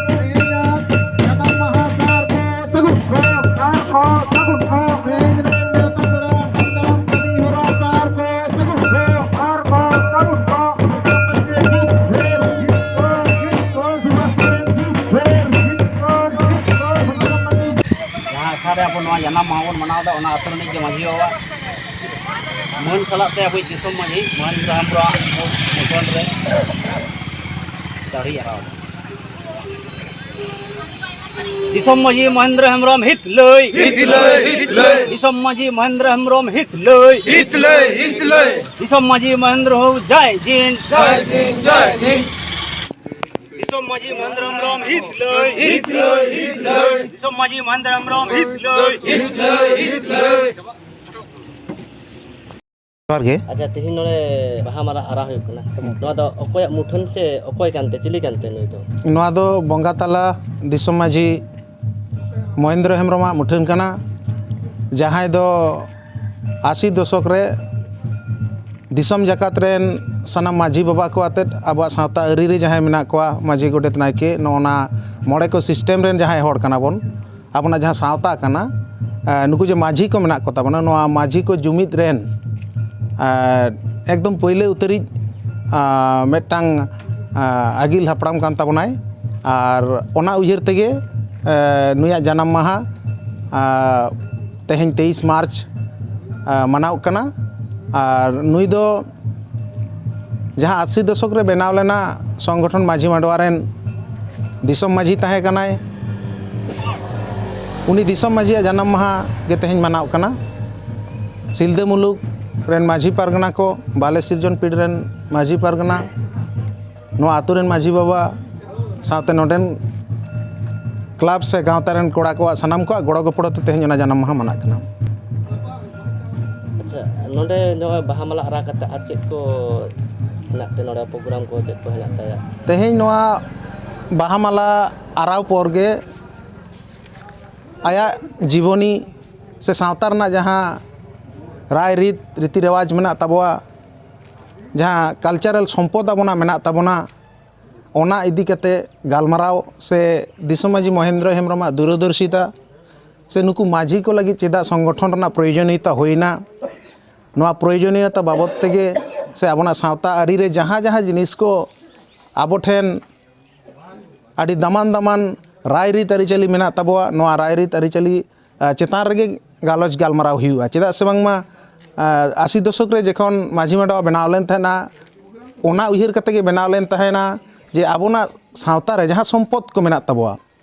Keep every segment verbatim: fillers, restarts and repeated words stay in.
ᱛᱮᱦᱮᱧᱟᱜ ᱡᱟᱱᱟᱢ ᱢᱟᱦᱟ ᱥᱟᱨ ᱠᱚ ᱥᱟᱹᱜᱩᱱ ᱠᱚ᱾ ᱥᱟᱨ ᱠᱚ ᱥᱟᱹᱜᱩᱱ ᱠᱚ᱾ ᱛᱮᱦᱮᱧ ᱨᱮᱱ ᱱᱮᱣᱛᱟ ᱯᱮᱲᱟ ᱟᱛᱟᱝ ᱫᱟᱨᱟᱢ ᱠᱟᱹᱢᱤ ᱦᱚᱨᱟ ᱥᱟᱨ ᱠᱚ ᱥᱟᱹᱜᱩᱱ ᱠᱚ᱾ ᱥᱟᱨ ᱠᱚ ᱥᱟᱹᱜᱩᱱ ᱠᱚ᱾ ᱥᱩᱵᱷᱟᱥ ᱥᱚᱨᱮᱱ ᱡᱩᱜᱽ ᱵᱷᱮᱨ᱾ ᱥᱩᱵᱷᱟᱥ ᱥᱚᱨᱮᱱ ᱡᱩᱜᱽ ᱵᱷᱮᱨ᱾ ᱡᱟᱦᱟᱸ ᱟᱥᱲᱟ ᱨᱮ ᱟᱵᱚ ᱱᱚᱣᱟ ᱡᱟᱱᱟᱢ ᱢᱟᱦᱟ ᱵᱚᱱ ᱢᱟᱱᱟᱣ ᱮᱫᱟ, ᱚᱱᱟ ᱟᱹᱛᱩ ᱨᱤᱱᱤᱡ ᱜᱮ ᱢᱟᱹᱡᱷᱤ ᱵᱟᱵᱟ ᱢᱟᱹᱱ ᱥᱟᱞᱟᱜ ᱛᱮ ᱟᱵᱚᱭᱤᱡ ᱫᱤᱥᱚᱢ ᱢᱟᱹᱡᱷᱤ ᱢᱚᱦᱮᱱᱫᱨᱚ ᱦᱮᱢᱵᱨᱚᱢ ᱢᱩᱴᱷᱟᱹᱱ ᱨᱮ ᱫᱟᱲᱮ ᱟᱨᱟᱣ᱾ ᱫᱤᱥᱚᱢ ᱢᱟᱹᱡᱷᱤ ᱢᱚᱦᱮᱱᱫᱨᱚ ᱦᱮᱢᱵᱨᱚᱢ ᱦᱤᱛ ᱞᱟᱹᱭ᱾ ᱦᱤᱛ ᱞᱟᱹᱭ, ᱦᱤᱛ ᱞᱟᱹᱭ᱾ ᱫᱤᱥᱚᱢ ᱢᱟᱹᱡᱷᱤ ᱢᱚᱦᱮᱱᱫᱨᱚ ᱦᱮᱢᱵᱨᱚᱢ ᱦᱤᱛ ᱞᱟᱹᱭ᱾ ᱦᱤᱛ ᱞᱟᱹᱭ, ᱦᱤᱛ ᱞᱟᱹᱭ᱾ ᱫᱤᱥᱚᱢ ᱢᱟᱹᱡᱷᱤ ᱢᱚᱦᱮᱱᱫᱨᱚ ᱦᱚ ᱡᱟᱭ ᱡᱤᱱ᱾ ᱡᱟᱭ ᱡᱤᱱ, ᱡᱟᱭ ᱡᱤᱱ᱾ ᱫᱤᱥᱚᱢ ᱢᱟᱹᱡᱷᱤ ᱢᱚᱦᱮᱱᱫᱨᱚ ᱦᱮᱢᱵᱨᱚᱢ ᱦᱤᱛ ᱞᱟᱹᱭ᱾ ᱦᱤᱛ ᱞᱟᱹᱭ, ᱦᱤᱛ ᱞᱟᱹᱭ᱾ ᱫᱤᱥᱚᱢ ᱢᱟᱹᱡᱷᱤ ᱢᱚᱦᱮᱱᱫᱨᱚ ᱦᱮᱢᱵᱨᱚᱢ ᱦᱤᱛ ᱞᱟᱹᱭ᱾ ᱦᱤᱛ ᱞᱟᱹᱭ, ᱦᱤᱛ ᱞᱟᱹᱭ᱾ ᱡᱚᱦᱟᱨ ᱜᱮ᱾ ᱟᱪᱪᱷᱟ, ᱛᱮᱦᱮᱧ ᱱᱚᱰᱮ ᱵᱟᱦᱟ ᱢᱟᱞᱟ ᱟᱨᱟᱣ ᱦᱩᱭᱩᱜ ᱠᱟᱱᱟ᱾ ᱱᱚᱣᱟ ᱫᱚ ᱚᱠᱚᱭᱟᱜ ᱢᱩᱴᱷᱟᱹᱱ ᱥᱮ ᱚᱠᱚᱭ ᱠᱟᱱᱛᱮ, ᱪᱤᱞᱤ ᱠᱟᱱᱛᱮ ᱱᱩᱭ ᱫᱚ? ᱱᱚᱣᱟ ᱫᱚ ᱵᱚᱸᱜᱟ ᱛᱟᱞᱟ ᱫᱤᱥᱚᱢ ᱢᱟᱹᱡᱷᱤ ᱢᱚᱦᱮᱱᱫᱨᱚ ᱦᱮᱢᱵᱨᱚᱢᱟᱜ ᱢᱩᱴᱷᱟᱹᱱ ᱠᱟᱱᱟ, ᱡᱟᱦᱟᱸᱭ ᱫᱚ ᱟᱥᱤ ᱫᱚᱥᱚᱠ ᱨᱮ ᱫᱤᱥᱚᱢ ᱡᱟᱠᱟᱛ ᱨᱮᱱ ᱥᱟᱱᱟᱢ ᱢᱟᱹᱡᱷᱤ ᱵᱟᱵᱟ ᱠᱚ ᱟᱛᱮᱫ ᱟᱵᱚᱣᱟᱜ ᱥᱟᱶᱛᱟ ᱟᱹᱨᱤ ᱨᱮ ᱡᱟᱦᱟᱸᱭ ᱢᱮᱱᱟᱜ ᱠᱚᱣᱟ, ᱢᱟᱹᱡᱷᱤ, ᱜᱚᱰᱮᱛ, ᱱᱟᱭᱠᱮ, ᱱᱚᱜᱼᱚ ᱱᱟ ᱢᱚᱬᱮ ᱠᱚ ᱥᱤᱥᱴᱮᱢ ᱨᱮᱱ ᱡᱟᱦᱟᱸᱭ ᱦᱚᱲ ᱠᱟᱱᱟ ᱵᱚᱱ, ᱟᱵᱚᱱᱟᱜ ᱡᱟᱦᱟᱸ ᱥᱟᱶᱛᱟ ᱠᱟᱱᱟ, ᱮ, ᱱᱩᱠᱩ ᱡᱮ ᱢᱟᱹᱡᱷᱤ ᱠᱚ ᱢᱮᱱᱟᱜ ᱠᱚ ᱛᱟᱵᱚᱱᱟ, ᱱᱚᱣᱟ ᱢᱟᱹᱡᱷᱤ ᱠᱚ ᱡᱩᱢᱤᱫ ᱨᱮᱱ, ᱮ, ᱮᱠᱫᱚᱢ ᱯᱳᱭᱞᱳ ᱩᱛᱟᱹᱨᱤᱡ, ᱮ, ᱢᱤᱫᱴᱟᱝ, ᱮ, ᱟᱹᱜᱤᱞ ᱦᱟᱯᱲᱟᱢ ᱠᱟᱱ ᱛᱟᱵᱚᱱᱟᱭ᱾ ᱟᱨ ᱚᱱᱟ ᱩᱭᱦᱟᱹᱨ ᱛᱮᱜᱮ, ᱮ, ᱱᱩᱭᱟᱜ ᱡᱟᱱᱟᱢ ᱢᱟᱦᱟ, ᱮ, ᱛᱮᱦᱮᱧ ᱛᱮᱭᱤᱥ ᱢᱟᱨᱪ, ᱮ, ᱢᱟᱱᱟᱣᱚᱜ ᱠᱟᱱᱟ᱾ ᱟᱨ ᱱᱩᱭ ᱫᱚ ᱡᱟᱦᱟᱸ ᱟᱥᱤ ᱫᱚᱥᱚᱠ ᱨᱮ ᱵᱮᱱᱟᱣ ᱞᱮᱱᱟ ᱥᱚᱝᱜᱚᱴᱷᱚᱱ ᱢᱟᱹᱡᱷᱤ ᱢᱟᱰᱣᱟ ᱨᱮᱱ ᱫᱤᱥᱚᱢ ᱢᱟᱹᱡᱷᱤ ᱛᱟᱦᱮᱸ ᱠᱟᱱᱟᱭ᱾ ᱩᱱᱤ ᱫᱤᱥᱚᱢ ᱢᱟᱹᱡᱷᱤᱭᱟᱜ ᱡᱟᱱᱟᱢ ᱢᱟᱦᱟ ᱜᱮ ᱛᱮᱦᱮᱧ ᱢᱟᱱᱟᱣᱚᱜ ᱠᱟᱱᱟ᱾ ᱥᱤᱞᱫᱟᱹ ᱢᱩᱞᱩᱠ ᱨᱮᱱ ᱢᱟᱹᱡᱷᱤ ᱯᱟᱨᱜᱟᱱᱟ ᱠᱚ, ᱵᱟᱞᱮ ᱥᱤᱨᱡᱚᱱ ᱯᱤᱲ ᱨᱮᱱ ᱢᱟᱹᱡᱷᱤ ᱯᱟᱨᱜᱟᱱᱟ, ᱱᱚᱣᱟ ᱟᱹᱛᱩ ᱨᱮᱱ ᱢᱟᱹᱡᱷᱤ ᱵᱟᱵᱟ ᱥᱟᱶᱛᱮ ᱱᱚᱰᱮᱱ ᱠᱞᱟᱵᱽ ᱥᱮ ᱜᱟᱶᱛᱟ ᱨᱮᱱ ᱠᱚᱲᱟ ᱠᱚᱣᱟᱜ, ᱥᱟᱱᱟᱢ ᱠᱚᱣᱟᱜ ᱜᱚᱲᱚ ᱜᱚᱯᱚᱲᱚ ᱛᱮ ᱛᱮᱦᱮᱧ ᱚᱱᱟ ᱡᱟᱱᱟᱢ ᱢᱟᱦᱟ ᱢᱟᱱᱟᱜ ᱠᱟᱱᱟ᱾ ᱟᱪᱪᱷᱟ, ᱱᱚᱰᱮ ᱱᱚᱜᱼᱚᱭ ᱵᱟᱦᱟ ᱢᱟᱞᱟ ᱟᱨᱟᱣ ᱠᱟᱛᱮ ᱟᱨ ᱪᱮᱫ ᱠᱚ ᱦᱮᱱᱟᱜ ᱛᱮ, ᱱᱚᱰᱮ ᱯᱨᱳᱜᱨᱟᱢ ᱠᱚ ᱪᱮᱫ ᱠᱚ ᱦᱮᱱᱟᱜ ᱛᱟᱭᱟ? ᱛᱮᱦᱮᱧ ᱱᱚᱣᱟ ᱵᱟᱦᱟ ᱢᱟᱞᱟ ᱟᱨᱟᱣ ᱯᱚᱨ ᱜᱮ ᱟᱭᱟᱜ ᱡᱤᱵᱚᱱᱤ ᱥᱮ ᱥᱟᱶᱛᱟ ᱨᱮᱱᱟᱜ ᱡᱟᱦᱟᱸ ᱨᱟᱭ ᱨᱤᱛ, ᱨᱤᱛᱤ ᱨᱮᱣᱟᱡᱽ ᱢᱮᱱᱟᱜ ᱛᱟᱵᱚᱣᱟ, ᱡᱟᱦᱟᱸ ᱠᱟᱞᱪᱟᱨᱟᱞ ᱥᱚᱢᱯᱚᱫ ᱟᱵᱚᱱᱟᱜ ᱢᱮᱱᱟᱜ ᱛᱟᱵᱚᱱᱟ, ᱚᱱᱟ ᱤᱫᱤ ᱠᱟᱛᱮ ᱜᱟᱞᱢᱟᱨᱟᱣ ᱥᱮ ᱫᱤᱥᱚᱢ ᱢᱟᱹᱡᱷᱤ ᱢᱚᱦᱮᱱᱫᱨᱚ ᱦᱮᱢᱵᱨᱚᱢᱟᱜ ᱫᱩᱨᱚᱫᱚᱨᱥᱤᱛᱟ ᱥᱮ ᱱᱩᱠᱩ ᱢᱟᱹᱡᱷᱤ ᱠᱚ ᱞᱟᱹᱜᱤᱫ ᱪᱮᱫᱟᱜ ᱥᱚᱝᱜᱚᱴᱷᱚᱱ ᱨᱮᱱᱟᱜ ᱯᱨᱚᱭᱳᱡᱚᱱᱤᱭᱚᱛᱟ ᱦᱩᱭᱱᱟ, ᱱᱚᱣᱟ ᱯᱨᱚᱭᱳᱡᱚᱱᱤᱭᱚᱛᱟ ᱵᱟᱵᱚᱫ ᱛᱮᱜᱮ ᱥᱮ ᱟᱵᱚᱱᱟᱜ ᱥᱟᱶᱛᱟ ᱟᱹᱨᱤ ᱨᱮ ᱡᱟᱦᱟᱸ ᱡᱟᱦᱟᱸ ᱡᱤᱱᱤᱥ ᱠᱚ ᱟᱵᱚ ᱴᱷᱮᱱ ᱟᱹᱰᱤ ᱫᱟᱢᱟᱱ ᱫᱟᱢᱟᱱ ᱨᱟᱭᱨᱤᱛ ᱟᱹᱨᱤᱪᱟᱹᱞᱤ ᱢᱮᱱᱟᱜ ᱛᱟᱵᱚᱣᱟ, ᱱᱚᱣᱟ ᱨᱟᱭᱨᱤᱛ ᱟᱹᱨᱤᱪᱟᱹᱞᱤ ᱪᱮᱛᱟᱱ ᱨᱮᱜᱮ ᱜᱟᱞᱚᱪ ᱜᱟᱞᱢᱟᱨᱟᱣ ᱦᱩᱭᱩᱜᱼᱟ᱾ ᱪᱮᱫᱟᱜ ᱥᱮ ᱵᱟᱝᱢᱟ ᱟᱥᱤ ᱫᱚᱥᱚᱠ ᱨᱮ ᱡᱚᱠᱷᱚᱱ ᱢᱟᱹᱡᱷᱤ ᱢᱟᱰᱣᱟ ᱵᱮᱱᱟᱣ ᱞᱮᱱ ᱛᱟᱦᱮᱱᱟ, ᱚᱱᱟ ᱩᱭᱦᱟᱹᱨ ᱠᱟᱛᱮ ᱜᱮ ᱵᱮᱱᱟᱣ ᱞᱮᱱ ᱛᱟᱦᱮᱱᱟ ᱡᱮ ᱟᱵᱚᱱᱟᱜ ᱥᱟᱶᱛᱟ ᱨᱮ ᱡᱟᱦᱟᱸ ᱥᱚᱢᱯᱚᱫ ᱠᱚ ᱢᱮᱱᱟᱜ ᱛᱟᱵᱚᱣᱟ,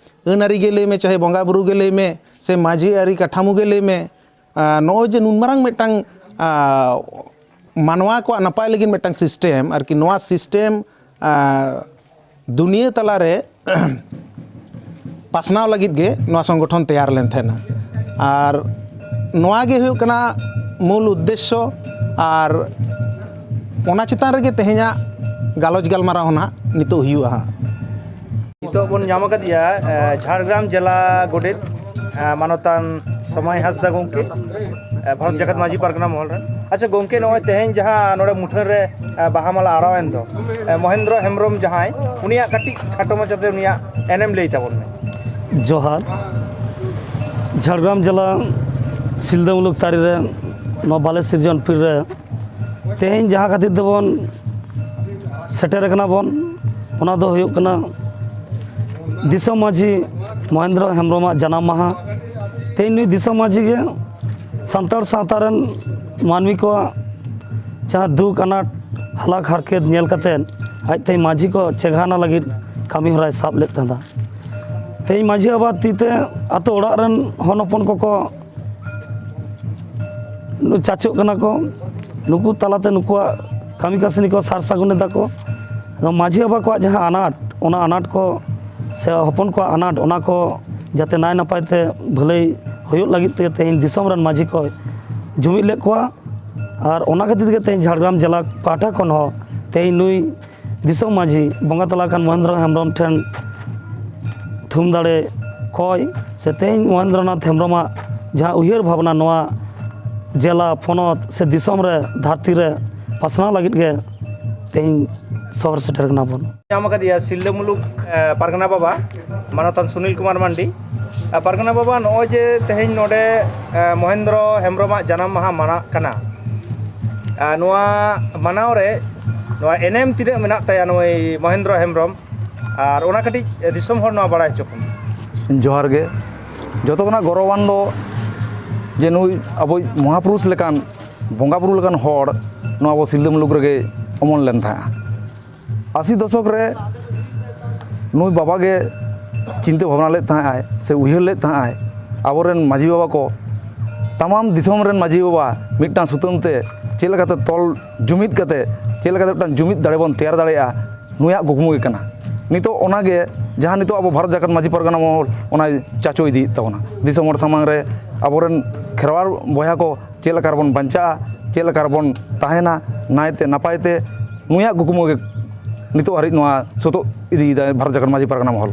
ᱟᱹᱱ ᱟᱹᱨᱤ ᱜᱮ ᱞᱟᱹᱭ ᱢᱮ, ᱪᱟᱦᱮ ᱵᱚᱸᱜᱟ ᱵᱩᱨᱩ ᱜᱮ ᱞᱟᱹᱭ ᱢᱮ, ᱥᱮ ᱢᱟᱹᱡᱷᱤ ᱟᱹᱨᱤ ᱠᱟᱴᱷᱟᱢᱳ ᱜᱮ ᱞᱟᱹᱭ ᱢᱮ, ᱱᱚᱜᱼᱚᱭ ᱡᱮ ᱱᱩᱱ ᱢᱟᱨᱟᱝ ᱢᱤᱫᱴᱟᱝ ᱢᱟᱱᱣᱟ ᱠᱚᱣᱟᱜ ᱱᱟᱯᱟᱭ ᱞᱟᱹᱜᱤᱫ ᱢᱤᱫᱴᱟᱝ ᱥᱤᱥᱴᱮᱢ, ᱟᱨᱠᱤ ᱱᱚᱣᱟ ᱥᱤᱥᱴᱮᱢ ᱫᱩᱱᱤᱭᱟᱹ ᱛᱟᱞᱟᱨᱮ ᱯᱟᱥᱱᱟᱣ ᱞᱟᱹᱜᱤᱫ ᱜᱮ ᱱᱚᱣᱟ ᱥᱚᱝᱜᱚᱴᱷᱚᱱ ᱛᱮᱭᱟᱨ ᱞᱮᱱ ᱛᱟᱦᱮᱱᱟ᱾ ᱟᱨ ᱱᱚᱣᱟ ᱜᱮ ᱦᱩᱭᱩᱜ ᱠᱟᱱᱟ ᱢᱩᱞ ᱩᱫᱽᱫᱮᱥᱥᱚ᱾ ᱟᱨ ᱚᱱᱟ ᱪᱮᱛᱟᱱ ᱨᱮᱜᱮ ᱛᱮᱦᱮᱧᱟᱜ ᱜᱟᱞᱚᱪ ᱜᱟᱞᱢᱟᱨᱟᱣ ᱦᱚᱸ ᱱᱟᱦᱟᱜ ᱱᱤᱛᱚᱜ ᱦᱩᱭᱩᱜᱼᱟ ᱦᱟᱸᱜ᱾ ᱱᱤᱛᱚᱜ ᱵᱚᱱ ᱧᱟᱢ ᱟᱠᱟᱫᱮᱭᱟ ᱡᱷᱟᱲᱜᱨᱟᱢ ᱡᱮᱞᱟ ᱜᱚᱰᱮᱛ ᱢᱟᱱᱚᱛᱟᱱ ᱥᱚᱢᱟᱭ ᱦᱟᱸᱥᱫᱟ ᱜᱚᱢᱠᱮ, ᱵᱷᱟᱨᱚᱛ ᱡᱟᱠᱟᱛ ᱢᱟᱹᱡᱷᱤ ᱯᱟᱨᱜᱟᱱᱟ ᱢᱚᱦᱚᱞ ᱨᱮᱱ᱾ ᱟᱪᱪᱷᱟ ᱜᱚᱢᱠᱮ, ᱱᱚᱜᱼᱚᱭ ᱛᱮᱦᱮᱧ ᱡᱟᱦᱟᱸ ᱱᱚᱰᱮ ᱢᱩᱴᱷᱟᱹᱱ ᱨᱮ ᱵᱟᱦᱟ ᱢᱟᱞᱟ ᱟᱨᱟᱣ ᱮᱱ ᱫᱚ, ᱢᱚᱦᱮᱱᱫᱨᱚ ᱦᱮᱢᱵᱨᱚᱢ ᱡᱟᱦᱟᱸᱭ, ᱩᱱᱤᱭᱟᱜ ᱠᱟᱹᱴᱤᱡ ᱠᱷᱟᱴᱚ ᱢᱟᱪᱷᱟᱛᱮ ᱩᱱᱤᱭᱟᱜ ᱮᱱᱮᱢ ᱞᱟᱹᱭ ᱛᱟᱵᱚᱱ ᱢᱮ᱾ ᱡᱚᱦᱟᱨ᱾ ᱡᱷᱟᱲᱜᱨᱟᱢ ᱡᱮᱞᱟ ᱥᱤᱞᱫᱟᱹ ᱢᱩᱞᱩᱠ ᱛᱟᱹᱨᱤ ᱨᱮ ᱱᱚᱣᱟ ᱵᱟᱞᱮ ᱥᱤᱨᱡᱚᱱ ᱯᱤᱲ ᱨᱮ ᱛᱮᱦᱮᱧ ᱡᱟᱦᱟᱸ ᱠᱷᱟᱹᱛᱤᱨ ᱛᱮᱵᱚᱱ ᱥᱮᱴᱮᱨ ᱟᱠᱟᱱᱟ ᱵᱚᱱ, ᱚᱱᱟ ᱫᱚ ᱦᱩᱭᱩᱜ ᱠᱟᱱᱟ ᱫᱤᱥᱚᱢ ᱢᱟᱹᱡᱷᱤ ᱢᱚᱦᱮᱱᱫᱨᱚ ᱦᱮᱢᱵᱨᱚᱢᱟᱜ ᱡᱟᱱᱟᱢ ᱢᱟᱦᱟ᱾ ᱛᱮᱦᱮᱧ ᱱᱩᱭ ᱫᱤᱥᱚᱢ ᱢᱟᱹᱡᱷᱤ ᱜᱮ ᱥᱟᱱᱛᱟᱲ ᱥᱟᱶᱛᱟ ᱨᱮᱱ ᱢᱟᱹᱱᱢᱤ ᱠᱚᱣᱟᱜ ᱡᱟᱦᱟᱸ ᱫᱩᱠ ᱟᱱᱟᱴ, ᱦᱟᱞᱟᱠ ᱦᱟᱨᱠᱮᱛ ᱧᱮᱞ ᱠᱟᱛᱮᱫ ᱟᱡ ᱛᱮᱦᱮᱧ ᱢᱟᱹᱡᱷᱤ ᱠᱚ ᱪᱮᱸᱜᱷᱟᱣᱱᱟ ᱞᱟᱹᱜᱤᱫ ᱠᱟᱹᱢᱤ ᱦᱚᱨᱟᱭ ᱥᱟᱵ ᱞᱮᱫ ᱛᱟᱦᱮᱸᱫᱟ᱾ ᱛᱮᱦᱮᱧ ᱢᱟᱹᱡᱷᱤ ᱵᱟᱵᱟ ᱛᱤ ᱛᱮ ᱟᱛᱳ ᱚᱲᱟᱜ ᱨᱮᱱ ᱦᱚᱱ ᱦᱚᱯᱚᱱ ᱠᱚᱠᱚ ᱪᱟᱪᱚᱜ ᱠᱟᱱᱟ ᱠᱚ, ᱱᱩᱠᱩ ᱛᱟᱞᱟᱛᱮ ᱱᱩᱠᱩᱣᱟᱜ ᱠᱟᱹᱢᱤ ᱠᱟᱹᱥᱱᱤ ᱠᱚ ᱥᱟᱨ ᱥᱟᱹᱜᱩᱱ ᱮᱫᱟ ᱠᱚ᱾ ᱟᱫᱚ ᱢᱟᱹᱡᱷᱤ ᱵᱟᱵᱟ ᱠᱚᱣᱟᱜ ᱡᱟᱦᱟᱸ ᱟᱱᱟᱴ, ᱚᱱᱟ ᱟᱱᱟᱴ ᱠᱚ ᱥᱮ ᱦᱚᱯᱚᱱ ᱠᱚᱣᱟᱜ ᱟᱱᱟᱴ, ᱚᱱᱟ ᱠᱚ ᱡᱟᱛᱮ ᱱᱟᱭ ᱱᱟᱯᱟᱭ ᱛᱮ ᱵᱷᱟᱹᱞᱟᱹᱭ ᱦᱩᱭᱩᱜ ᱞᱟᱹᱜᱤᱫ ᱛᱮ ᱛᱮᱦᱮᱧ ᱫᱤᱥᱚᱢ ᱨᱮᱱ ᱢᱟᱹᱡᱷᱤ ᱠᱚ ᱡᱩᱢᱤᱫ ᱞᱮᱫ ᱠᱚᱣᱟ᱾ ᱟᱨ ᱚᱱᱟ ᱠᱷᱟᱹᱛᱤᱨ ᱜᱮ ᱛᱮᱦᱮᱧ ᱡᱷᱟᱲᱜᱨᱟᱢ ᱡᱮᱞᱟ ᱯᱟᱦᱴᱟ ᱠᱷᱚᱱ ᱦᱚᱸ ᱛᱮᱦᱮᱧ ᱱᱩᱭ ᱫᱤᱥᱚᱢ ᱢᱟᱹᱡᱷᱤ ᱵᱚᱸᱜᱟ ᱛᱟᱞᱟ ᱟᱠᱟᱱ ᱢᱚᱦᱮᱱᱫᱨᱚ ᱦᱮᱢᱵᱨᱚᱢ ᱴᱷᱮᱱ ᱛᱷᱩᱢ ᱫᱟᱲᱮ ᱠᱚᱭ ᱥᱮ ᱛᱮᱦᱮᱧ ᱢᱚᱦᱮᱱᱫᱨᱚᱱᱟᱛᱷ ᱦᱮᱢᱵᱨᱚᱢᱟᱜ ᱡᱟᱦᱟᱸ ᱩᱭᱦᱟᱹᱨ ᱵᱷᱟᱵᱽᱱᱟ ᱱᱚᱣᱟ ᱡᱮᱞᱟ, ᱯᱚᱱᱚᱛ ᱥᱮ ᱫᱤᱥᱚᱢ ᱨᱮ, ᱫᱷᱟᱹᱨᱛᱤ ᱨᱮ ᱯᱟᱥᱱᱟᱣ ᱞᱟᱹᱜᱤᱫ ᱜᱮ ᱛᱮᱦᱮᱧ ᱥᱚᱦᱚᱨ ᱥᱮᱴᱮᱨ ᱠᱟᱱᱟ ᱵᱚᱱ᱾ ᱧᱟᱢ ᱟᱠᱟᱫᱮᱭᱟ ᱥᱤᱞᱫᱟᱹ ᱢᱩᱞᱩᱠ, ᱮ, ᱯᱟᱨᱜᱟᱱᱟ ᱵᱟᱵᱟ, ᱢᱟᱱᱚᱛᱟᱱ ᱥᱩᱱᱤᱞ ᱠᱩᱢᱟᱨ ᱢᱟᱱᱰᱤ᱾ ᱮ, ᱯᱟᱨᱜᱟᱱᱟ ᱵᱟᱵᱟ, ᱱᱚᱜᱼᱚᱭ ᱡᱮ ᱛᱮᱦᱮᱧ ᱱᱚᱰᱮ, ᱮ, ᱢᱚᱦᱮᱱᱫᱨᱚ ᱦᱮᱢᱵᱨᱚᱢᱟᱜ ᱡᱟᱱᱟᱢ ᱢᱟᱦᱟ ᱢᱟᱱᱟᱜ ᱠᱟᱱᱟ, ᱮ, ᱱᱚᱣᱟ ᱢᱟᱱᱟᱣ ᱨᱮ ᱱᱚᱣᱟ ᱮᱱᱮᱢ ᱛᱤᱱᱟᱹᱜ ᱢᱮᱱᱟᱜ ᱛᱟᱭᱟ ᱱᱩᱭ ᱢᱚᱦᱮᱱᱫᱨᱚ ᱦᱮᱢᱵᱨᱚᱢ, ᱟᱨ ᱚᱱᱟ ᱠᱟᱹᱴᱤᱡ ᱫᱤᱥᱚᱢ ᱦᱚᱲ ᱱᱚᱣᱟ ᱵᱟᱲᱟᱭ ᱦᱚᱪᱚ ᱠᱚᱢ᱾ ᱡᱚᱦᱟᱨ ᱜᱮ᱾ ᱡᱚᱛᱚ ᱠᱷᱚᱱᱟᱜ ᱜᱚᱨᱚᱵᱟᱱ ᱫᱚ ᱡᱮ ᱱᱩᱭ ᱟᱵᱚᱭᱤᱡ ᱢᱚᱦᱟᱯᱩᱨᱩᱥ ᱞᱮᱠᱟᱱ, ᱵᱚᱸᱜᱟ ᱵᱩᱨᱩ ᱞᱮᱠᱟᱱ ᱦᱚᱲ ᱱᱚᱣᱟ ᱟᱵᱚ ᱥᱤᱞᱫᱟᱹ ᱢᱩᱞᱩᱠ ᱨᱮᱜᱮ ᱚᱢᱚᱱ ᱞᱮᱱ ᱛᱟᱦᱮᱸᱜᱼᱟ᱾ ᱟᱥᱤ ᱫᱚᱥᱚᱠ ᱨᱮ ᱱᱩᱭ ᱵᱟᱵᱟ ᱜᱮ ᱪᱤᱱᱛᱟᱹ ᱵᱷᱟᱵᱽᱱᱟ ᱞᱮᱫ ᱛᱟᱦᱮᱸᱜ ᱟᱭ ᱥᱮ ᱩᱭᱦᱟᱹᱨ ᱞᱮᱫ ᱛᱟᱦᱮᱸᱜ ᱟᱭ, ᱟᱵᱚᱨᱮᱱ ᱢᱟᱹᱡᱷᱤ ᱵᱟᱵᱟ ᱠᱚ, ᱛᱟᱢᱟᱢ ᱫᱤᱥᱚᱢ ᱨᱮᱱ ᱢᱟᱹᱡᱷᱤ ᱵᱟᱵᱟ ᱢᱤᱫᱴᱟᱝ ᱥᱩᱛᱟᱹᱢ ᱛᱮ ᱪᱮᱫ ᱞᱮᱠᱟᱛᱮ ᱛᱚᱞ ᱡᱩᱢᱤᱫ ᱠᱟᱛᱮ, ᱪᱮᱫ ᱞᱮᱠᱟᱛᱮ ᱢᱤᱫᱴᱟᱝ ᱡᱩᱢᱤᱫ ᱫᱟᱲᱮ ᱵᱚᱱ ᱛᱮᱭᱟᱨ ᱫᱟᱲᱮᱭᱟᱜᱼᱟ, ᱱᱩᱭᱟᱜ ᱠᱩᱠᱢᱩ ᱜᱮ ᱠᱟᱱᱟ᱾ ᱱᱤᱛᱚᱜ ᱚᱱᱟᱜᱮ ᱡᱟᱦᱟᱸ ᱱᱤᱛᱚᱜ ᱟᱵᱚ ᱵᱷᱟᱨᱚᱛ ᱡᱟᱠᱟᱛ ᱢᱟᱹᱡᱷᱤ ᱯᱟᱨᱜᱟᱱᱟ ᱢᱚᱦᱚᱞ ᱚᱱᱟᱭ ᱪᱟᱪᱳ ᱤᱫᱤᱭᱮᱫ ᱛᱟᱵᱚᱱᱟ᱾ ᱫᱤᱥᱚᱢ ᱦᱚᱲ ᱥᱟᱢᱟᱝ ᱨᱮ ᱟᱵᱚᱨᱮᱱ ᱠᱷᱮᱨᱣᱟᱲ ᱵᱚᱭᱦᱟ ᱠᱚ ᱪᱮᱫ ᱞᱮᱠᱟ ᱨᱮᱵᱚᱱ ᱵᱟᱧᱪᱟᱜᱼᱟ, ᱪᱮᱫ ᱞᱮᱠᱟ ᱨᱮᱵᱚᱱ ᱛᱟᱦᱮᱱᱟ ᱱᱟᱭᱛᱮ ᱱᱟᱯᱟᱭ ᱛᱮ, ᱱᱩᱭᱟᱜ ᱠᱩᱠᱢᱩ ᱜᱮ ᱱᱤᱛᱚᱜ ᱦᱟᱹᱨᱤᱡ ᱱᱚᱣᱟ ᱥᱩᱛᱩᱜ ᱤᱫᱤᱭᱮᱫᱟᱭ ᱵᱷᱟᱨᱚᱛ ᱡᱟᱠᱟᱛ ᱢᱟᱹᱡᱷᱤ ᱯᱟᱨᱜᱟᱱᱟ ᱢᱚᱦᱚᱞ᱾